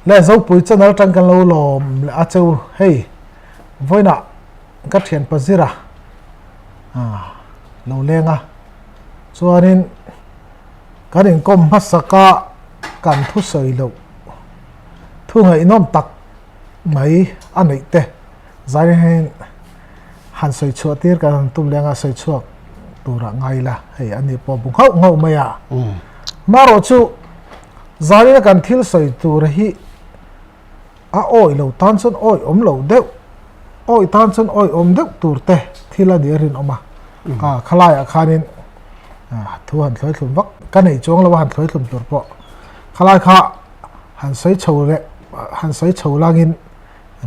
Le Zopui channel atang kan lo lawm leh a cheu hei vawiinah ka thian pa zira lo leng a chuanin kan inkawm hmasak a kan thusawi loh thu ngaihnawm tak mai a neih te zaiin han sawi chhuah tir kan han tum leng a sawi chhuak tura ngai la hei ani pawh bu nghauh nghauh mai a marawh chu zaina kan thil sawi tur hi a awi lo tan chuan awi awm lo deuh awi tan chuan awi awm deuh tur te thil a nih a rinawm a a khalaiah khanin thu han thlawi thlum vak ka nei chuang lo a han thlawi thlum tur pawh khalai kha han sawi chho leh han sawi chho langin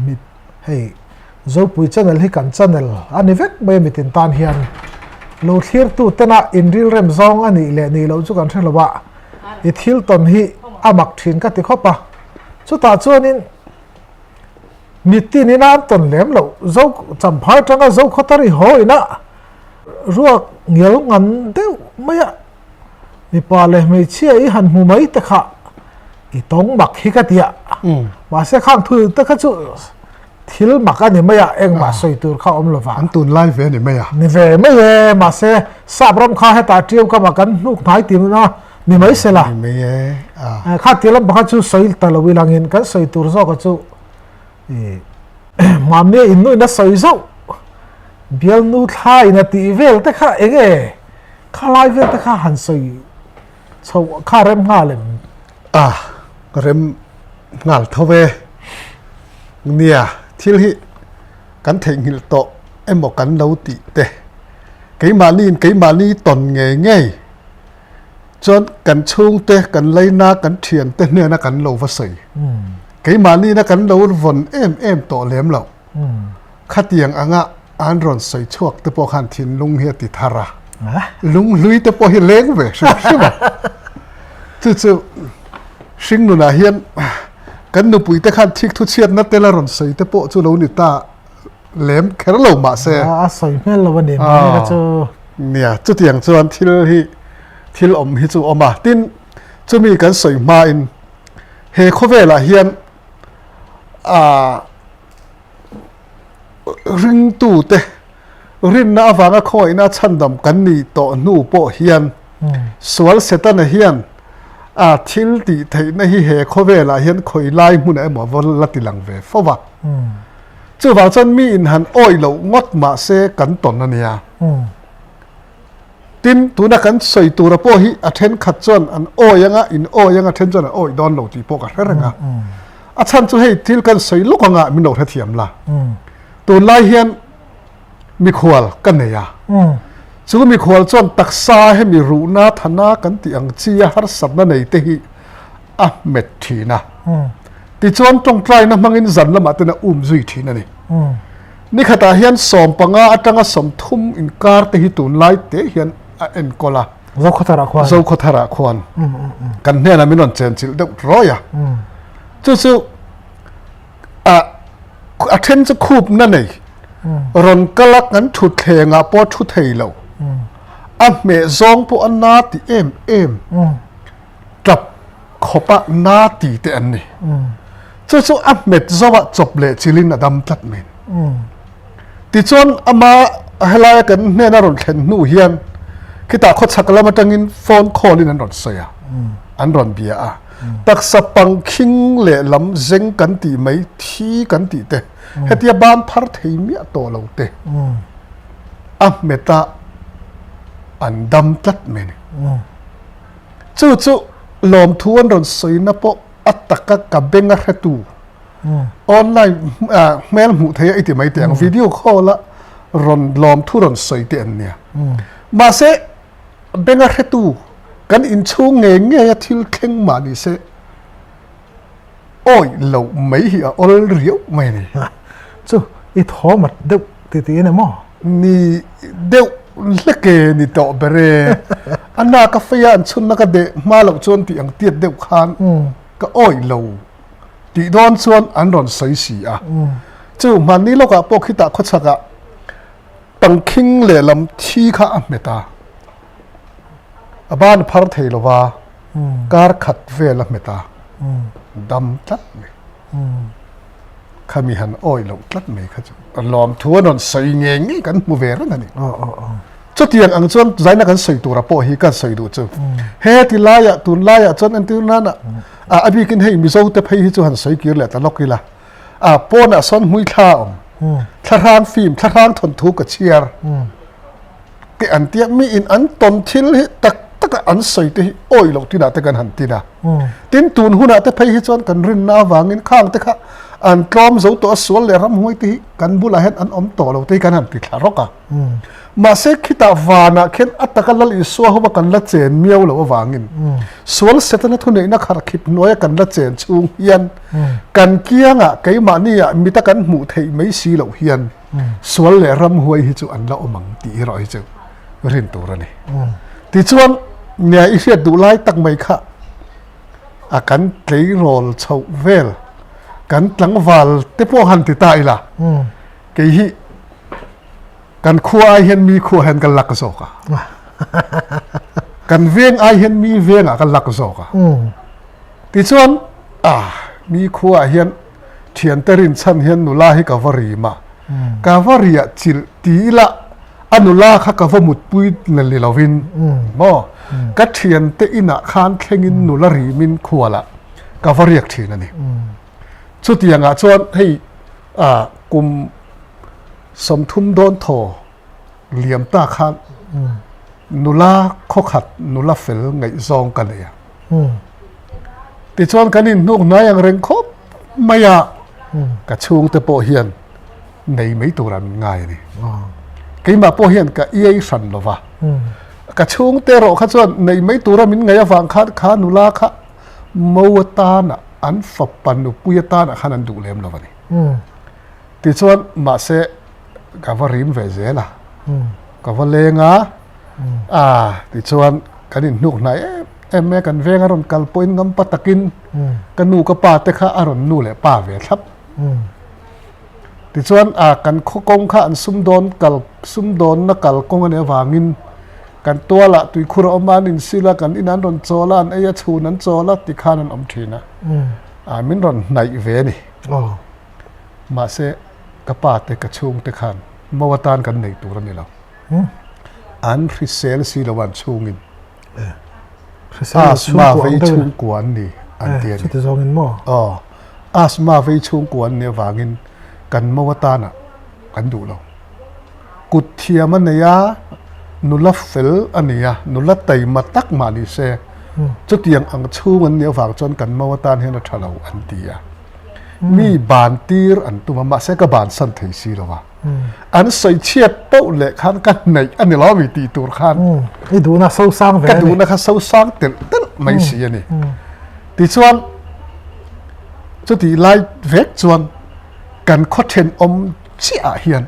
mit hei Zopui channel hi kan channel a ni vek mai a mitin tan hian lo thlirtu tena inrilrem zawng a nih leh nih loh chu kan hre lo a i thil tawn hi a mak thin ka ti khawp a chutah chuanin mitin ina an tawn lem loh Zo Champhai atanga Zokhawtari haw ina ruak ngial ngan deuh mai a mipa leh hmeichhia i han hmu mai te kha i tawng mak hi ka ti a mahse khang thu te kha chu thil mak a ni mai a engmah sawi tur kha awm lova an tun lai ve a ni mai a ni ve mai e mahse sap ram kha heta tiu kama kan hnuk hnai ti na ni mai sela ni mai e a kha ti lam pakhat chu sawi ta lo ilangin kan sawi tur zawk a chu i mahni in nuina sawi zauh bialnu thla in a tih vel te kha enge Khalai vel te kha han sawi chho kha rem nghal em? A, rem nghal tho e. Nia, thil hi kan theihnghilh tawh emaw kan lo tih te, keimahniin keimahni tawn ngei ngei chuan kan chhungte, kan laina, kan thiante hnena kan lo va sawi. Keimahniina kan lo vawn em em tawh lem loh. Khatiang anga an rawn sawi chhuak te pawh khan thinlung hi a ti thar a, lunghlui te pawh hi leng ve hrim hrim a. Chu chu hring nunah hian kan nupui te khan thik thu chhiatna te la rawn sawi te pawh chu lo ni ta lem kher lo mah se. A sawi hmel lo a ni mai kha chu. Nia, chutiang chuan thil hi thil awm hi chu awm a. Tin, chumi kan sawi hmain he khawvelah hian a ringtute rinna avanga khawngaihna chhandam kan ni tawh hnu pawh hian sual Setana hian a thil tih theihna hi he khawvelah hian khawi lai hmunah emaw va la ti lang ve fo va. Chuvang chuan mi in han awih loh ngawt mah se kan tawn a nia. Tin, tuna kan sawi tura pawh hi a thenkhat chuan an awi anga, in awi anga then chuan an awi dawn lo tih pawh ka hre reng a. A chhan chu hei thil kan sawi lawk anga min lo hrethiam la. Tunlai hian mikhual ka nei a. Chu mikhual chuan taksa hemi ruhna thana kan tih ang chi a harsatna nei te hi a hmet thin a. Tichuan tawngtaina hmangin zan lamah ten a um zui thin a ni. Nikhatah hian 15 atanga 30 inkar te hi tunlai te hian a enkawl a. Zokhawtharah khuan. Zokhawtharah khuan. Kan hnenah min rawn chenchilh deuh rawih a. Chu chu a a then chu khupna nei. Rawn kal a kan thutthlengah pawh thu thei lo. A hmeh zawng pawh a na ti em em. Tap khawpa na ti te an ni. Chu chu a hmet zawah chawp leh chilin a dam tlat mai. Tichuan ama helaia kan hnena rawn thlen hnu hian khitah khawchhak lam atangin phone call in an rawn sawi a, an rawn bia a. Taksa pangkhing leh lam zeng kan tih mai, thi kan tih te, hetia ban phar thei miah tawh lo te a hmet a an dam tlat mai a ni. Chu chu lawmthu an rawn sawina pawh a taka ka beng a hretu online hmel hmuh theih a i ti mai teh ang video call a rawn lawmthu rawn sawi te an nia. Mahse beng a hretu kan inchhung ngei ngei a thil thleng mah ni se awih loh mai hi a awl riau mai a ni. Chu i thaw mat deuh ti tiin emaw? Ni deuh hlek e ni tawh ber e. A na ka fei a an chhunna ka deh hma loh chuan tih ang tiat deuh khan ka awih lo tih dawn chuan an rawn sawi si a. Chu hmanni lawkah pawh khitah khawchhakah pangkhing lehlam thi kha a hmet a. A ban phar thei lova kar khat vel a hmet a. Dam tlat mai. Khami han awih loh tlat mai kha chu lawmthu an rawn sawi ngei ngei kan hmu ve reng a ni. Chutiang ang chuan zaina kan sawi tura pawh hi kan sawi duh chu. He ti laiah tun laiah chuan entir nana a bikin hei Mizo te phei hi chu han sawi kir leh ta lawk ila. A pawnah sawn hmui thla a awm. Thlahrang fim, thlahrang thawnthu ka chhiar. Te an tia mi in an tawn thil hi tak taka an sawi te hi awih loh tinah te kan han tin a. Tin tun hunah te phei hi chuan kan rinna avangin khang te kha an tlawm zo tawh a sual leh ramhuai te hi kan bulah hian an awm tawh lo te hi kan han ti thla rawk a. Mahse khitah vanah khian a taka Lal Isua hova kan la chen miau loh avangin sual Setana thuneihna kharkhip hnuaia kan la chen chhung hian kan kiangah keimahniah mita kan hmuh theih mai si loh hian Sual leh ramhuai hi chu an la awm ang tih erawh hi chu rin tur a ni. Tichuan, nia i hriat duh lai tak mai kha a kan tleirawl chhoh vel, kan tlangval te pawh han ti ta ila, kei hi kan khua ai hian mi khua hian ka lak zawk a, kan veng ai hian mi vengah ka lak zawk a. Tichuan, a mi khuaah hian Thiante rinchhan hian nula hi ka va rim a, ka va riah chilh ti ila a nula kha ka va mutpui na ni lovin maw ka thiante inah khan thlengin nula rimin khualah ka va riak thin a ni. Chutiangah chuan hei kum 30 dawn thaw liam ta khan nula khawkhat nula fel ngaihzawng ka nei a. Tichuan kan inhnuk hnai ang reng khawp mai a, ka chhungte pawh hian nei mai tura min ngai a ni. Keimah pawh hian ka iai hran lo va, ka chhungte erawh kha chuan nei mai tura min ngaih avang khan kha nula kha mo atana an fapa nupui atana khan an duh lem lo a ni. Tichuan mahse ka va rim ve zel a, ka va leng a, a tichuan kan inhnuk hnai em em mai a, kan veng a rawn kal pawhin ngampa takin ka nu ka pa te kha a rawn nu leh pa ve thlap. Tichuan a kan khaw kawng kha an sumdawn kal sumdawnna kal kawng a nih avangin kan tualah tuikhur a awm a, an insil a, kan inah an rawn chawl a, an ei a, chhun an chawl a tikhan an awm thin a, a min rawn hnaih ve a ni. Mahse, ka pa te, ka chhungte khan mo atan kan nei tur a ni lo. An hrisel si lo an chhungin. Asthma vei chhungkua an ni an ti a ni. Aw, asthma vei chhungkua an nih avangin kan mo atana kan duh lo. Kut thiam a nei a, nula fel a ni a, nula taima tak mah ni se, chutiang ang chhung an nih avang chuan kan mo atan hian a tha lo an ti a. Mi ban tir an tum a, mahse ka ban san thei si lo a. An sawi chhiat poh leh khan ka hnaih a ni lo mi tih tur khan. I duhna so sang ve a ni. Ka duhna kha so sang telh telh mai si a ni. Tichuan, chutih lai vek chuan kan khaw thenawm chiah ah hian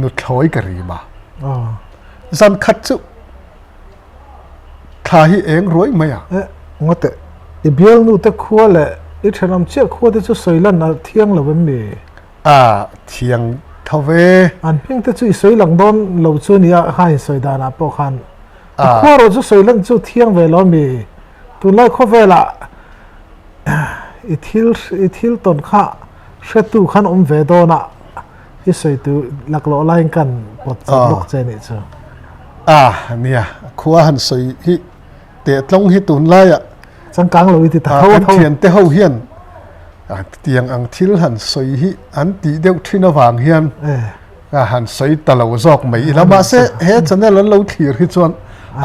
nuthlawi ka rim a. Zan khat chu Thla hi eng ruai mai a. Eh, ngawt eh. I bialnu te khua leh i thenawm chiah khua te chu sawi lan a thiang lo em ni? A, thiang tho ve. An hming te chu i sawi lang dawn lo chu nia kha in sawi danah pawh khan. I khua erawh chu sawi lan chu thiang ve lo mi? Tunlai khawvelah i thil i thil tawn kha hretu khan awm ve dawn a. I sawi tu laklawh laiin kan pawt chawp lawk che nih chu. A nia, khua han sawi hi tehtlawng hi tunlaiah changkang lo i ti ta tho tho. Kan thiante ho hian tiang ang thil han sawi hi an tih deuh thin avang hian han sawi ta lo zawk mai ila. Mahse he channel an lo thlir hi chuan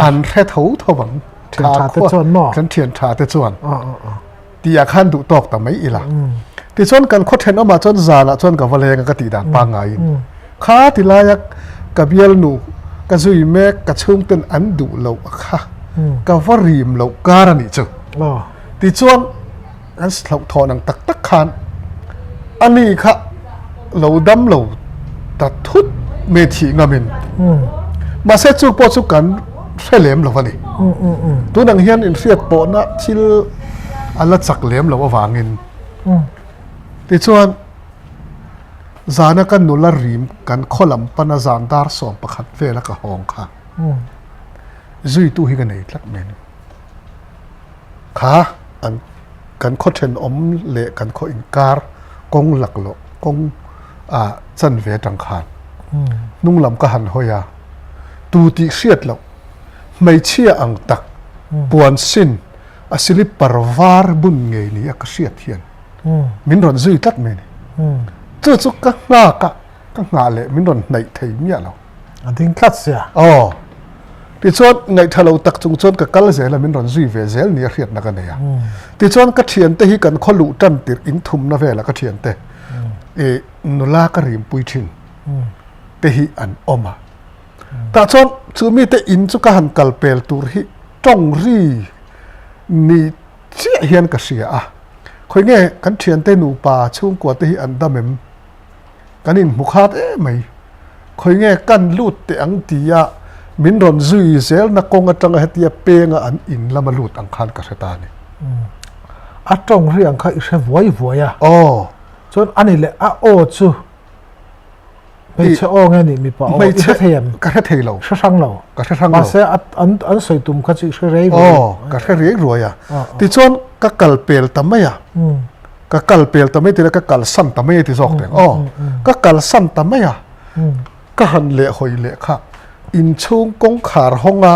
an hre tho tho ang. Thian tha te chuan maw? Kan thian tha te chuan. Tih ah khan duh tawk ta mai ila. Tichuan kan khaw thenawmah chuan zanah chuan ka va leng a ka tih dan pangngaiin kha ti laia ka bialnu ka zui mek ka chhungten an duh loh a kha ka va rim loh kar a nih chu. Tichuan an hlauhthawn ang tak tak khan ani kha lo dam lo ta thut mai thih ngamin mahse chu pawh chu kan hre lem lo a ni. Tunang hian inhriat pawhna thil a la chak lem loh avangin tichuan zana ka nula rim kan khaw lam pana zan dar 11 vela ka hawng kha zuitu hi ka nei tlat mai a ni. Kha an. kan khaw thenawm leh kan khaw inkar kawng laklawh kawng ah chanve atang khan hnung lam ka han hawi a, tu tih hriat loh hmeichhia ang tak puan sin a slipper var bun ngei ni a ka hriat hian min rawn zui tlat mai a ni. Chu chu ka nghak a, ka nghah leh min rawn hnaih thei miah lo. A ding tlat sia. Aw. Tichuan ngaihtha lo tak chung chuan ka kal zel a, min rawn zui ve zel nia hriatna ka nei a. Tichuan ka thiante hi kan khaw luh tan tirh in thumna velah ka thiante i nula ka rimpui thin te hi an awm a. Tah chuan chu mite in chu ka han kal pel tur hi tawng ri ni chiah hian ka hria a. Khawi nge kan thiante nupa chhungkua te hi an dam em? Kan inhmu khat em mai. Khawi nge kan lut teh ang tia min rawn zui zelna kawng atanga hetia penga an in lama lut ang khan ka hre ta a ni. A tawng ri ang kha i hre vuai vuai a. Aw. Chuan ani leh a aw chu hmeichhe aw nge nih mipa aw i hre thei em? Ka hre thei lo. Hre hrang lo. Ka hre hrang lo. Mahse an an sawi tum kha chu i hre rei ruai. Aw, ka hre rei ruai a. Tichuan ka kal pel ta mai a. Ka kal pel ta mai tila ka kalsan ta mai a ti zawk teng. Aw, ka kalsan ta mai a. Ka han leh hawi leh kha inchhung kawngkhar hawnga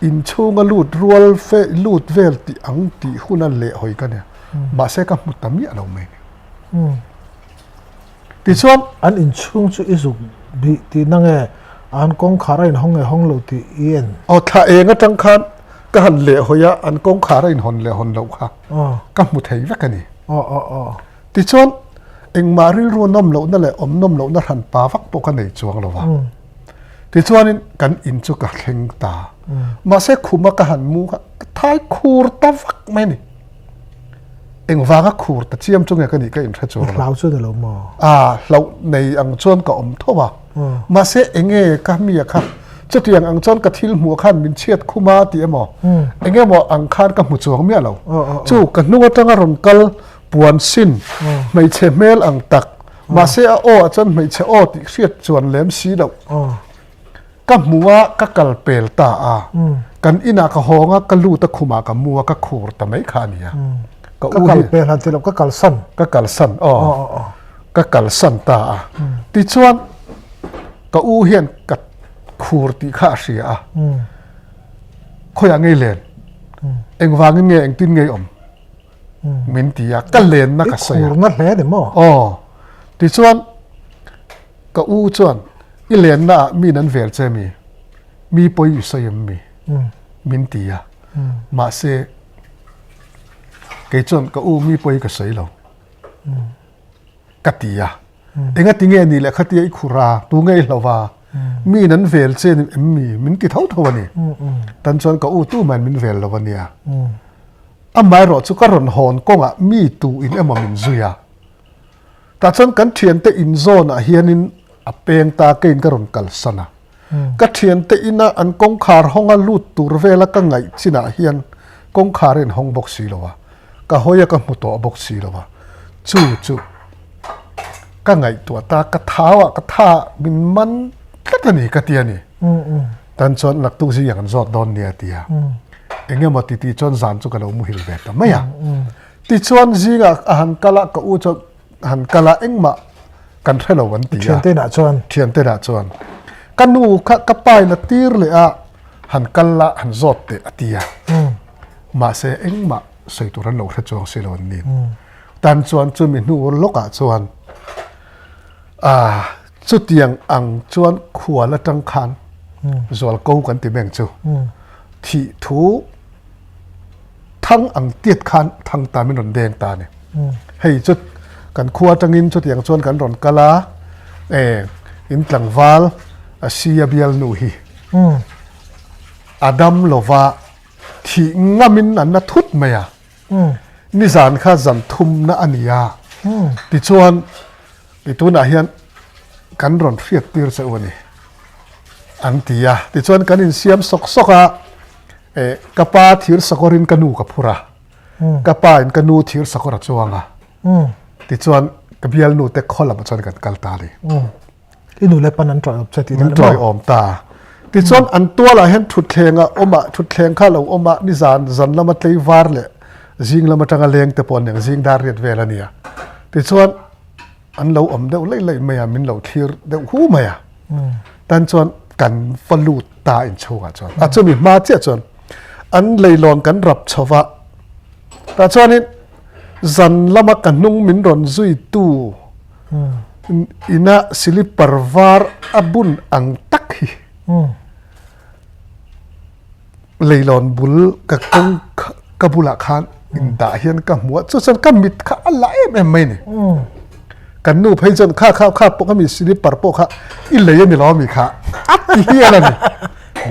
inchhunga lut rual fe lut vel tih ang tih huna leh hawi ka nia. Mahse ka hmu ta miah lo mai ni. Tichuan an inchhung chu i zuk bih tihna nge an kawngkhar a inhawng nge hawng lo tih i en? Aw, thla eng atang khan ka han leh hawi a, an kawngkhar a inhawn leh hawn loh kha ka hmu thei vek a ni. Tichuan engmah rilru nawm lohna leh awm nawm lohna hran pa vak pawh ka nei chuang lo va. Tichuanin kan in chu ka thleng ta. Mahse khuma ka han mu kha ka thai khur ta vak mai a ni. Engvanga khur ta chiam chu nge ka nih ka inhre chuang lo. Hlau chu ni lo maw? A, hlauh nei ang chuan ka awm tho a. Mahse enge ka mia kha chutiang ang chuan ka thil hmuh khan min chhiat khum a tih emaw eng emaw ang khan ka hmu chuang miah lo. Chu ka hnung atanga rawn kal puan sin hmeichhe hmel ang tak mahse a aw ah chuan hmeichhe aw tih hriat chuan lem si loh. Ka hmu a, ka kal pel ta a. Kan inah ka hawng a, ka lut a khumah ka mu a, ka khur ta mai kha a ni a. Ka u hi. Ka kal pel han ti lo, ka kalsan. Ka kalsan, aw. Ka kalsan ta a. Tichuan, ka u hian ka khur tih kha a hria a. Khawiah ngei len? Engvangin nge, engtin ngei awm? Min ti a, ka lenna ka sawi a. I khurna hle ni maw? Aw. Tichuan, Ka u chuan, I lenna ah min an vel che mi? Mi pawi i sawi em mi? Min ti a. Mahse, kei chuan ka u mi pawi ka sawi lo. Ka ti a. Enga ti nge ni leh khatia i khur a, tu nge i hlo va? Min an vel che em mi? Min ti tho tho a ni. Tan chuan ka u tu man min vel lo a nia. Amaherawh chu ka rawn hawn kawngah mi tu in emaw min zui a. Tah chuan kan thiante in zawnah hianin a peng ta keiin ka rawn kalsan a. Ka thiante ina an kawngkhar hawnga lut tur vela ka ngaih chinah hian kawngkhar a inhawng bawk si lo a, ka hawi a ka hmu tawh bawk si lo a. Chu chu ka ngaihtuah ta, ka thau ah ka tha min man tlat a ni ka ti a ni. Tan chuan naktuk zing ang an zawt dawn nia a ti a. Eng emaw titi chuan zan chu ka lo muhil ve ta mai a. Tichuan zingah a han kal a, ka u chuan han kal a, engmah kan hre lo an ti a. Thiante inah chuan. Thiante inah chuan. Ka nu kha ka pa in a tir leh a, han kal la, han zawt teh a ti a. Mahse engmah sawi tur an lo hre chuang si lo an ni. Tan chuan chumi hnu lawkah chuan ah chutiang ang chuan khual atang khan zualko kan ti meng chu thih thu Thang ang tiat khan thang ta min rawn deng ta a ni. Hei chu kan khua atangin chutiang chuan kan rawn kal a, e in tlangval a sia bialnu hi a dam lova thih ngamin an la thut mai a. Nizan kha zan thumna a ni a, tichuan i tunah hian kan rawn hriat tir che u a ni an ti a. Tichuan kan insiam sawk sawk a. Eh, ka pa thir sakawrin ka nu ka phur a, ka pa in ka nu thir sakawr a chuang a, tichuan ka bialnu te khaw lamah chuan kan kal ta a ni. I nu leh pan an tawiawm che tih Min tawiawm ta. Tichuan an tualah hian thutthleng a awm a, thutthleng kha a lo awm a, nizan zan lama tlei var leh Zing lam atanga leng te pawh an eng zing dar riat vel a nia. Tichuan an lo awm deuh laih laih mai a, min lo thlir deuh hu mai a. Tan chuan kan va lut ta inchhungah chuan. A chumi hma chiah chuan an leilawn kan rap chho va. Tah chuanin zan lama ka hnung min rawn zuitu ina silipar var a bun ang tak hi leilawn bul ka kawng ka bulah khan indah hian ka hmu a, chu chuan ka mit kha a la em em mai a ni. Kan nu phei chuan kha kha kha pawh kha mi silipar pawh kha i lei a ni lo a mi kha a ti hial a ni.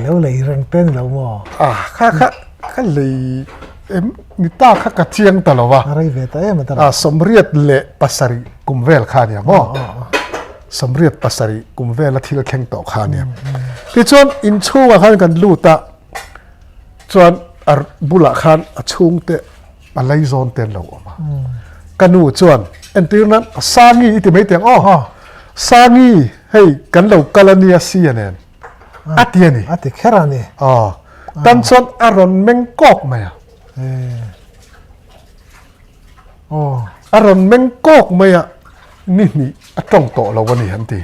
Lo lei reng te ni lo maw? A kha kha ka lei em ni ta kha ka chiang ta lo va. A rei ve ta em a ta lo. A 87 kum vel kha a nia maw? 87 kum vela thil thleng tawh kha a nia. Tichuan inchhungah khan kan lut a, chuan a bulah khan a chhungte a laizawn te an lo awm a. Ka nu chuan entir nan Sangi i ti mai teh ang aw, Sangi hei kan lo kal a nia si a nen a ti a ni. A ti kher a ni. Aw, tan chuan a rawn meng kawk mai a. A rawn meng kawk mai a, ni hnih a tawng tawh lo a ni an ti.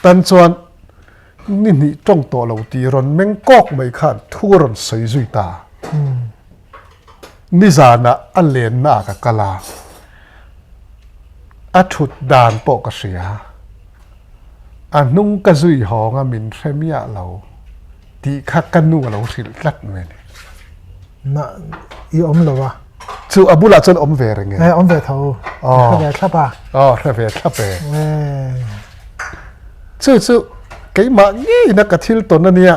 Tan chuan ni hnih tawng tawh lo tih rawn meng kawk mai khan thu a rawn sawi zui ta. Nizanah a lenna ah ka kal a, a thut dan pawh ka hria. A hnung ka zui hawng a min hre miah lo tih kha ka nu a lo hrilh tlat mai a ni. Na i awm lo a. Chu a bulah chuan awm ve reng e. Eh awm ve tho. Aw. Hre ve thlap a. Aw hre ve thlap e. Eh. Chu chu keimah ngeina ka thil tawn a nia.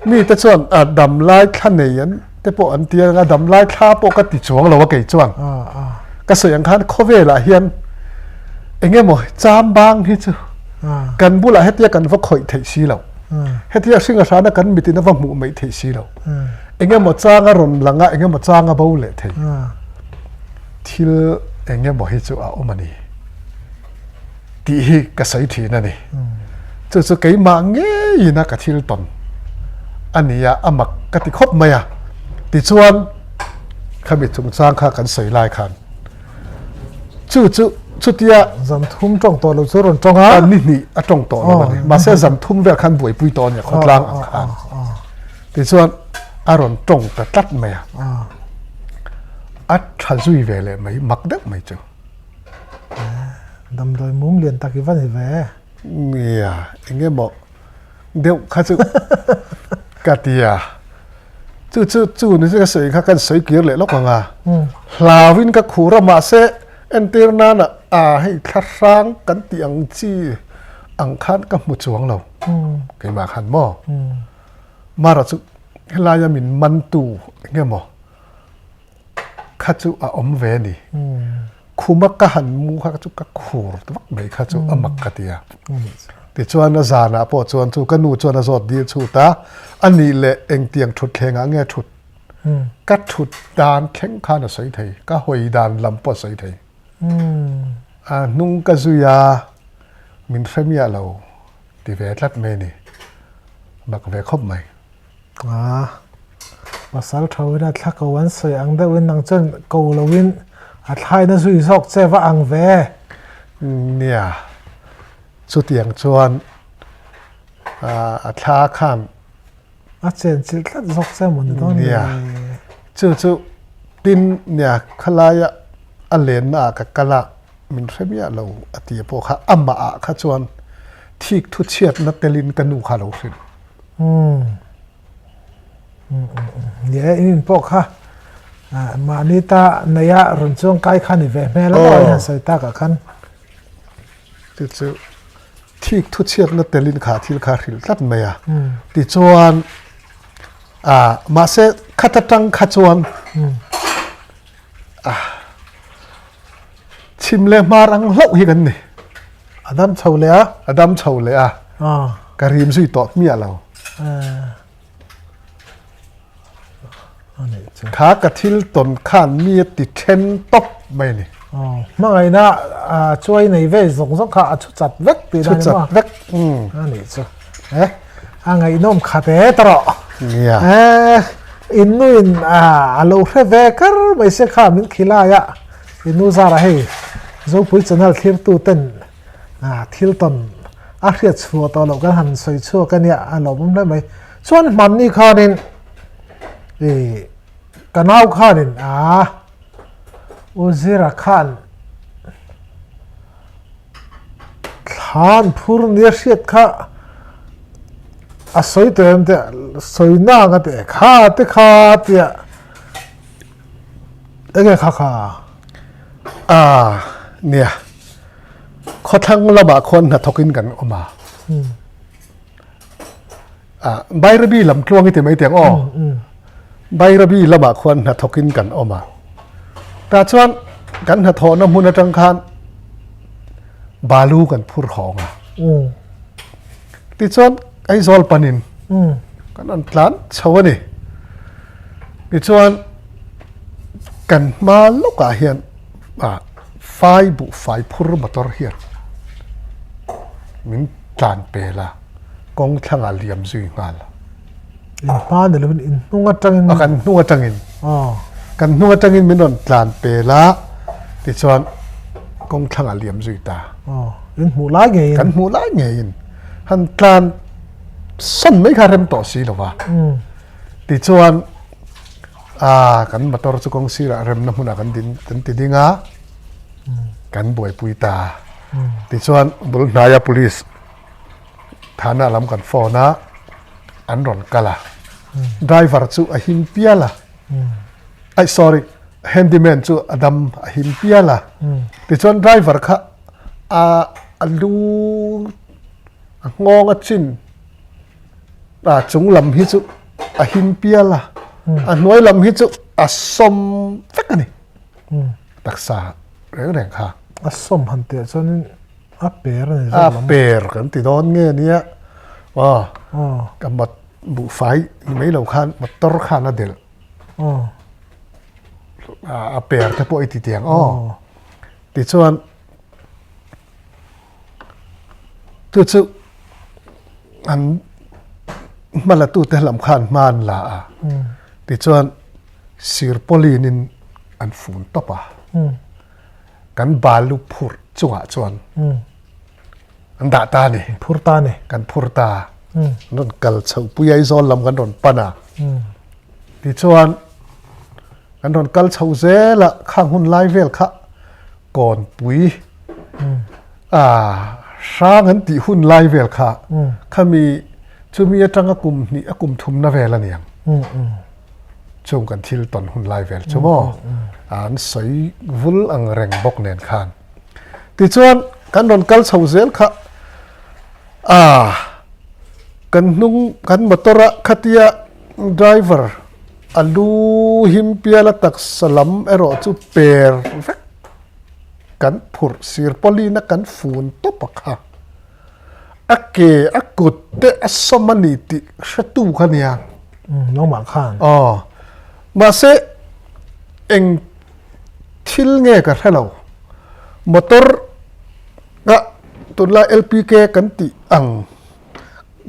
Mi te chuan a dam lai thla nei an te pawh an ti a, dam lai thla pawh ka ti chuang lo a kei chuan. Ka sawi ang khan khawvelah hian eng emaw cham bang hi chu kan bulah hetia kan va khawih theih si lo. Hetia hringa hrana kan mitin a va hmuh mai theih si lo. Eng emaw changa rawn lang a, eng emaw changa bo leh thei. Thil eng emaw hi chu a awm a ni tih hi ka sawi thin a ni. Chu chu keimah ngeiin a ka thil tawn a ni a, a mak ka ti khawp mai a. Tichuan khami chungchang kha kan sawi lai khan chu chu chutia zan thum tawng tawh lo chu rawn tawng a ni hnih a tawng tawh lo a ni. Mahse zan thum vel khan buaipui tawh a ni a khawtlang ang khan. Tichuan a rawn tawng ta tlat mai a, a tha zui ve leh mai, mak deuh mai chu. Damdawi mum lian tak i va ni ve. Nia, eng emaw deuh kha chu ka ti a. Chu chu chu ni chu ka sawi kha kan sawi kir leh lawk ang a. Hlauin ka khur a, mahse entir nana a hei thla hrang kan tih ang chi ang khan ka hmu chuang lo. Keimah khan maw? Mara chu helaia min mantu eng emaw kha chu a awm ve a ni. Khuma ka han mu kha chu ka khur vak mai kha chu a mak ka ti a. Tichuan a zanah pawh chuan chu ka nu chuan a zawt dil chhut a, a nih leh engtiang thutthlengah nge thut? Ka thut dan thleng khan a sawi thei, ka hawi dan lam pawh a sawi thei. A hnung ka zui a, min hre miah lo. Ti ve tlat mai a ni. Mak ve khawp mai. A, pasal tho in a thla ko an sawi ang deuh in nang chuan ko lo in a thlain a zui zawk che va ang ve. Nia, chutiang chuan a thla khan. A chen chilh tlat zawk che maw ni dawn ni. Nia, chu chu tin nia khalaia a lenna ah ka kal a. Min hre miah lo a ti pawh kha amah ah kha chuan thik thu chhiatna telin ka nu kha a lo hrilh. Umm. Ni e, in in pawh kha mahni ta neia rawn chuang kai kha ni ve hmel a maw in han sawi tak ah khan. Chu chu thik thu chhiatna telin kha thil kha hrilh tlat mai a. Tichuan mahse khat atang kha chuan Chhim leh hmar ang hlauh hi kan ni. A dam chho leh a. A dam chho leh a. Ka rim zui tawh hmiah lo. Kha ka thil tawn khan mi a ti then tawp mai a ni. Hmangaihna chuai nei ve zawk zawk kha a thu chat vek tih dan a ni maw? Thu chat vek. A nih chu. A ngaihnawm khat e tawh. Nia. In nuin a lo hre ve kar mai se kha min khilai a, in nu zarah hei Zopui channel thlirtu ten thil tawn a hriat chhuah tawh loh kan han sawi chhuak a nia a lawmawm hle mai. Chuan hmanni khanin ih ka nau khanin a U Zira khan Thlan phur nia hriat kha a sawi tawh em teh sawi nang a teh kha te kha tia enge kha kha a nia khawthlang lamah khuan hnathawkin kan awm a a Bairabi lam tluang i ti mai teh ang aw Bairabi lamah khuan hnathawkin kan awm a tah chuan kan hnathawhna hmun atang khan balu kan phur hawng a tichuan Aizawl panin kan rawn tlan chho a ni tichuan kan hma lawkah hian ah fai buhfai phur motor hian min tlan pel a. Kawng thlangah liam zui nghal. In hma ni lovin in hnung atangin. A kan hnung atangin. Kan hnung atangin min rawn tlan pel a, tichuan kawng thlangah liam zui ta. In hmuh lai ngeiin. Kan hmuh lai ngeiin. Han tlan sawn mai kha rem tawh si lova. Tichuan a kan motor chu kawng sirah remna hmunah kan din kan ti ding a, kan buaipui ta. Tichuan bul hnaia police. Thana lam kan phone a, an rawn kal a, driver chu a him pial a, ai sorry handyman chu a dam a him pial a, tichuan driver kha a a lu a nghawng a chin a chung lam hi chu a him pial a, a hnuai lam hi chu a sawm vek a ni taksa reng reng kha. A sawm han teh chuanin. A per a ni zawk lam. A per kan ti dawn nge nia. Aw. Ka mat buhfai ni mai lo khan motor khan a delh. Aw. A per te pawh i ti tiang aw. Tichuan chu chu an hmala tute lam khan hma an la a. Tichuan sir pawlin in an fun tawp a. Kan balu phurh chungah chuan an dah ta a ni. Phur ta a ni. Kan phur ta. An rawn kal chhoh pui Aizawl lam kan rawn pan a. Tichuan kan rawn kal chhoh zel a, khang hun lai vel kha Kawnpui hrang an tih hun lai vel kha khami chumi atanga kum hnih a kum thumna vel a niang. Chung kan thil tawn hun lai vel chu maw an sawi vul ang reng bawk nen khan. Tichuan kan rawn kal chho zel kha a kan hnung kan motor a khatia driver a lu him pial a taksa lam erawh chu per vek kan phurh sir pawlin a kan fun tawp a kha. A ke a kut te a sawm a ni tih hretu kha nia. Nangmah khan. Aw. Mahse eng thil nge ka hre lo. Motor a tunlai LPK kan tih ang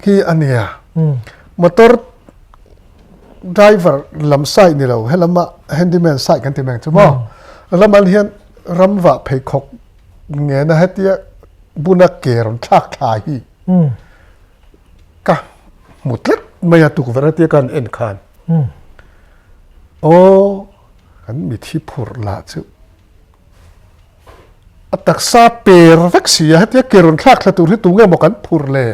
hi a nia. Motor driver lam side ni lo helama handyman side kan ti mai ang chu maw. Lamah hian ramvah pheikhawk Ngena hetia buna ke rawn thlak thla hi ka hmu tlat mai a tukverh hetia ka han en khan aw kan mithi phurh lah chu a taksa per vek si a hetia ke rawn thlak thla tur hi tunge maw kan phurh le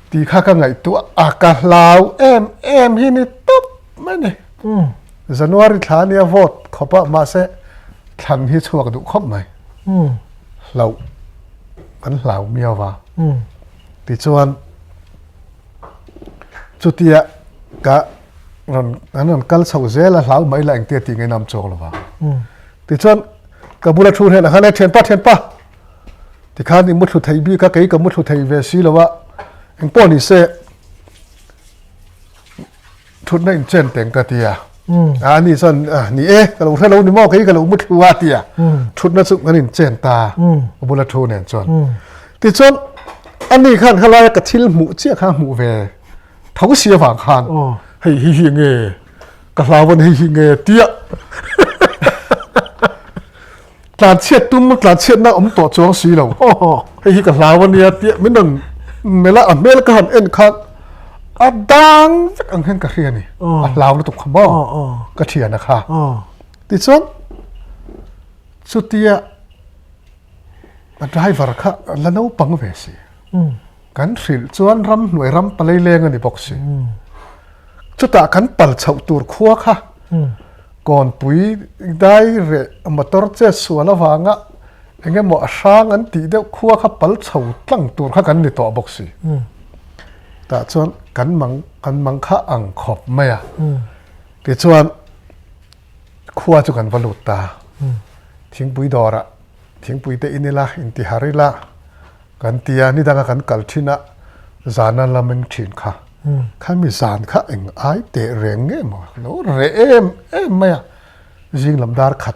Tih kha ka ngaihtuah a, ka hlau em em hi ni tawp mai ni. January thla ania vote khawp a, mahse thlan hi chhuak duh khawp mai. Hlauh kan hlau miau va. Tichuan chutia ka rawn an rawn kal chho zel a, hlau mai la engtia tih ngainam chawk lo vang. Tichuan ka bula thu hnenah khan e thianpa thianpa Tikhan i muthlu thei bik a, kei ka muthlu thei ve si lo a, engpawh ni se thutna inchen teng ka ti a. A ni chuan ni e, ka lo hre lo ni maw, kei ka lo muthlu a ti a. Thutna chu kan inchen ta, ka bula thu nen chuan. Tichuan ani khan khalaia ka thil hmuh chiah kha hmuh ve tho si avang khan. Hei hi hi nge ka hlau a ni hei hi nge tia tlan chhiat tum tlan chhiatna awm tawh chuang si lo hei hi ka hlau a nia tia min rawn melh a a hmel ka han en khan a dang vek ang hian ka hria a ni a hlau lutuk kha maw ka thian a kha tichuan chutia a driver kha la naupang ve si. Kan hrilh chuan ramhnuai ram palei leng a ni bawk si. Chutah kan pal chhoh tur khua kha Kawnpui dai reh motor che sual avanga eng emaw a hrang an tih deuh khua kha pal chho tlang tur kha kan ni tawh bawk si. Tah chuan kan mang kan mang kha ang khawp mai a. Tichuan khua chu kan va lut ta. Thingpui dawrah thingpui te in ila intihar ila. Kan ti a, nidanga kan kal thin a, zana la meng thin kha. Khami zan kha eng ai teh reng nge maw lo reh em em mai a, zing lam dar khat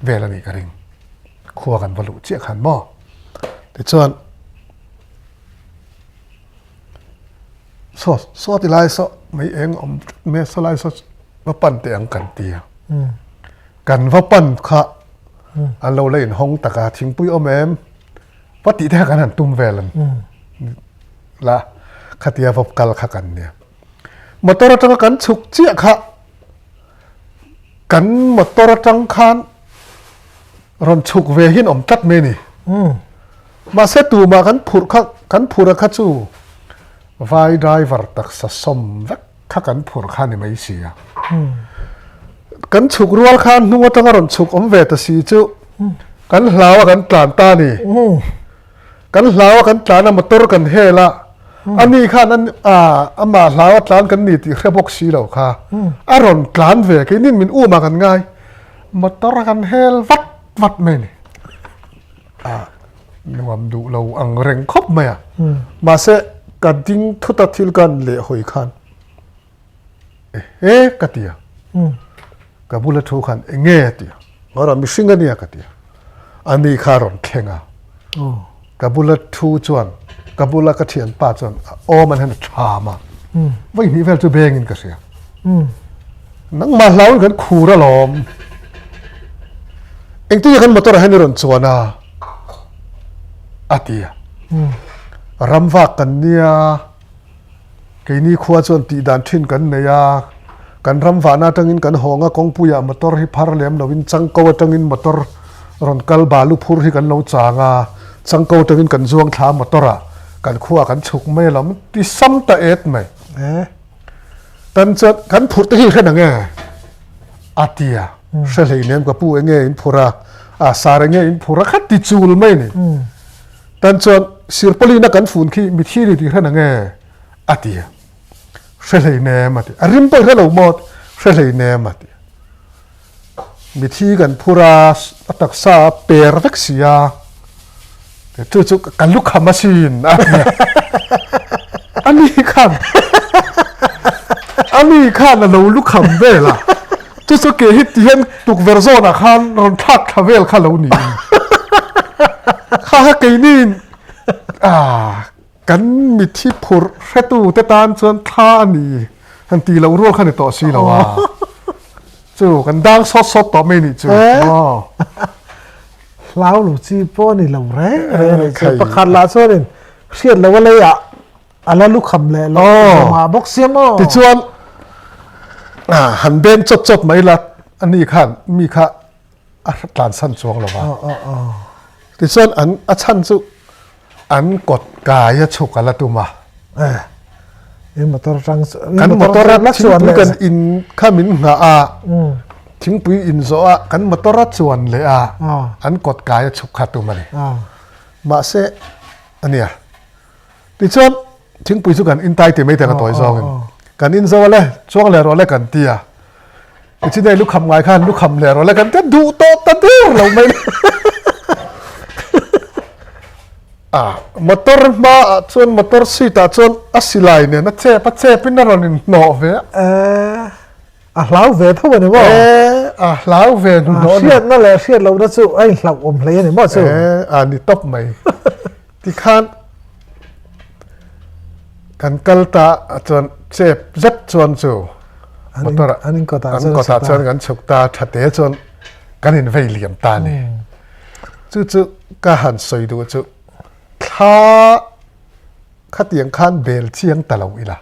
vel a nih ka ring. Khua kan va luh chiah khan maw. Tichuan saw saw ti lai saw mai eng awm tlat mai a, saw lai saw va pan teh ang kan ti a. Kan va pan kha an lo la inhawng tak a, thingpui awm em? Va tih te kha kan han tum vel an la khatia va kal kha kan nia. Motor atanga kan chhuk chiah kha kan motor atang khan rawn chhuk ve hian awm tlat mai a ni. Mahse tumah kan phurh kha kan phurh a kha chu vai driver taksa sawm vek kha kan phurh kha ni mai si a. Kan chhuk rual khan hnung atanga rawn chhuk awm ve ta si chu kan hlau a kan tlan ta a ni. Kan hlau a kan tlan a motor kan hel a, ani khan an amah hlau a tlan kan ni tih hre bawk si lo kha a rawn tlan ve keinin min um ah kan ngai motor kan hel vat vat mai a ni. A nuam duh lo ang reng khawp mai a. Mahse ka ding thut a thil ka han leh hawi khan ehe ka ti a. Ka bula thu khan enge a ti a. Ngawrah mihring a nia ka ti a. Ani kha a rawn thleng a. Ka bula thu chuan ka bula ka thianpa chuan a awm an hian a tham a. Vawihnih vel chu bengin ka hria. Nangmah hlauin kan khur alawm. Engtin nge kan motor ah hian i rawn chuan a? A ti a. Ram vak kan nia, keini khua chuan tih dan thin kan nei a, kan ram vahna atangin kan hawng a, kawngpuiah motor hi phar lem lovin changko atangin motor rawn kal balu phur hi kan lo chang a, changko atangin kan zuang thla a motor ah kan khuaah kan chhuk mai alawm ti sam ta et mai. Tan chuan kan phurh te hi hre nang e a ti a, hre hlei nem ka pu enge in phurh a, a sar enge in phurh a kha ti chul mai ni. Tan chuan sirpawlina kan fun khi mithi ni tih hre nang e a ti a, hre hlei nem a ti, a rim pawh i hre lo maw hre hlei nem a ti. Mithi kan phur a, a taksa a per vek si a, chu chu ka lukham asin a ti a. Ani khan ani khan a lo lukham vel a, chu chu ke hi ti hian tukverh zawnah khan rawn thlak thla vel kha lo niin. Kha kha keiniin ah Kan mithi phurh hretu te tan chuan thla a ni han tih loh rual kha ni tawh si lo a. Chu kan dang sawt sawt tawh mai nih chu. Hlau lo chi pawh a ni lo reng reng a nih chu. Pakhat lah chuanin hriat loh a leiah a la lukham leh lo zawmah bawk sia maw. Tichuan han beng chawt chawt mai la a ni khan mi kha a tlansan chuang lo va. Tichuan an a chhan chu an kawt kai a chhuk a la tum a. Motor atang kan motor a thingpui kan in kha min nghah a thingpui in zawh a kan motor a chuan leh a an kawt kai a chhuk kha tum a ni. Mahse ania tichuan Thingpui chu kan in tai ti mai teng a tawi zawngin kan in zo a le chuang leh rawh le kan ti a nichin hei lukham ngai khan lukham leh rawh le kan ti a duh tawh ta dur lo mai le a motor hma ah chuan motor seat ah chuan a silai nen a chep a chep in a rawn in hnawh ve a a hlau ve tho a ni maw a hlau ve hnuhnawh a ni hriatna leh hriat lohna chu a inhlauh awm hlei a ni maw chu a ni tawp mai tikhan Kan kal ta ah chuan Chep zet chuan chu motor ah an kawtah chuan kan chhuk ta tha te chuan kan in vei liam ta a ni. Chu chu ka han sawi duh chu thla khatiang khan bel chiang ta lo ila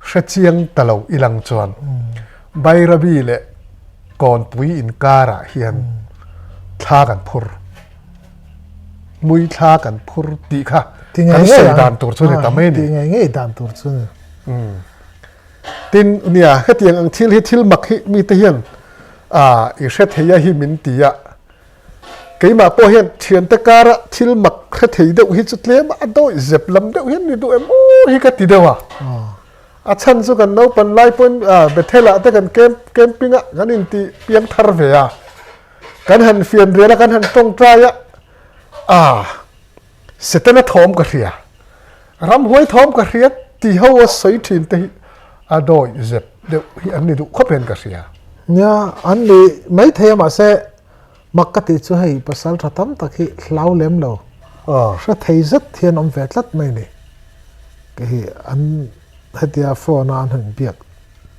hre chiang ta lo ilang chuan Bairabi leh Kawnpui inkarah hian thla kan phur. Mui thla kan phur tih kha kan sawi dan tur chu ni ta mai a ni. Tih ngei ngei dan tur chu ni. Tin, nia, hetiang ang thil hi thil mak hi mite hian i hre thei a hi min ti a. Keimah pawh hian thiante kara thil mak hre thei deuh hi chu tlem a dawih zep lam deuh hian ni duh em aw hi ka ti deuh a. A chhan chu kan naupan lai pawhin Bethel ah te kan camping a kan inti piang thar ve a. Kan han fian rial a, kan han tawngtai a, ah, Setana thawm ka hria, ramhuai thawm ka hria ti ho a sawi thin te hi a dawi zep deuh hi an ni duh khawp hian ka hria. Nia, an ni maithei a mahse mak ka tih chu hei pasal tha tam tak hi hlau lem lo, hre thei zet hian awm ve tlat mai ni. Kei hi an hetia phone a an han biak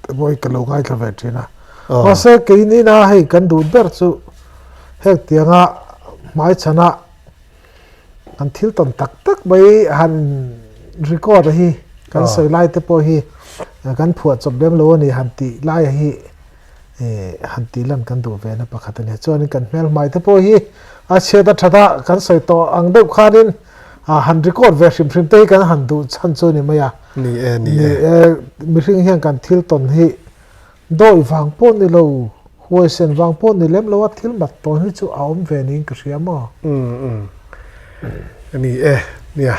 te pawh hi ka lo ngaithla ve thin a. Mahse keinina hei kan duh ber chu heng tianga hmaichhana kan thil tawn tak tak mai han record a hi kan sawi lai te pawh hi kan phuah chawp lem lo a ni han tih lai hi han tih lan kan duh ve na pakhat a ni. Chuanin kan hmel hmai te pawh hi a chhiat a that a kan sawi tawh ang deuh khanin han record ve hrim hrim te hi kan han duh chhan chu a ni mai a. Ni e, ni e. Ni e, mihring hian kan thil tawn hi dawi vang pawh ni lo, huaisen vang pawh ni lem lo a thil mat tawn hi chu a awm ve niin ka hria maw? Umm umm. Ni e, nia,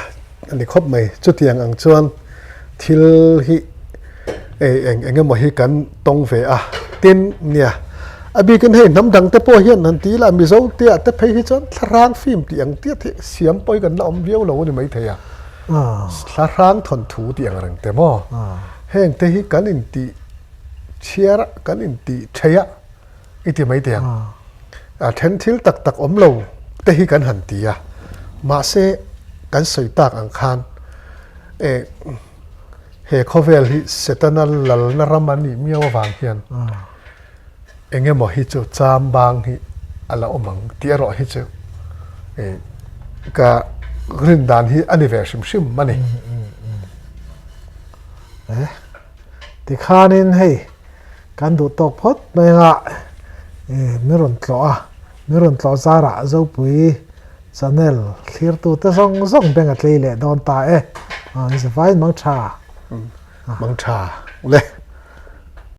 a ni khawp mai. Chutiang ang chuan thil hi eng eng emaw hi kan tawng ve a. Tin, nia, a bikin hei hnam dang te pawh hian han ti ila Mizo te ah te phei hi chuan thlarang film tih ang tiat hi siam pawh hi kan la awm viau lo a ni maithei a. Thlarang thawnthu tih ang reng te maw? Heng te hi kan intih chhiar a, kan intih theih a i ti mai teh ang. A then thil tak tak awm lo te hi kan han ti a, mahse kan sawi tak ang khan he khawvel hi Setana lalna ram a nih miau avang hian eng emaw hi chu cham bang hi a la awm ang tih erawh hi chu ka rin dan hi a ni ve hrim hrim a ni. Tikhanin hei kan duh tawk phawt mai anga min rawn tlawh a, min rawn tlawh zarah Zopui channel thlirtute zawng zawng beng a tlei leh dawn ta e. Ni zavaiin mang tha. Mang tha le.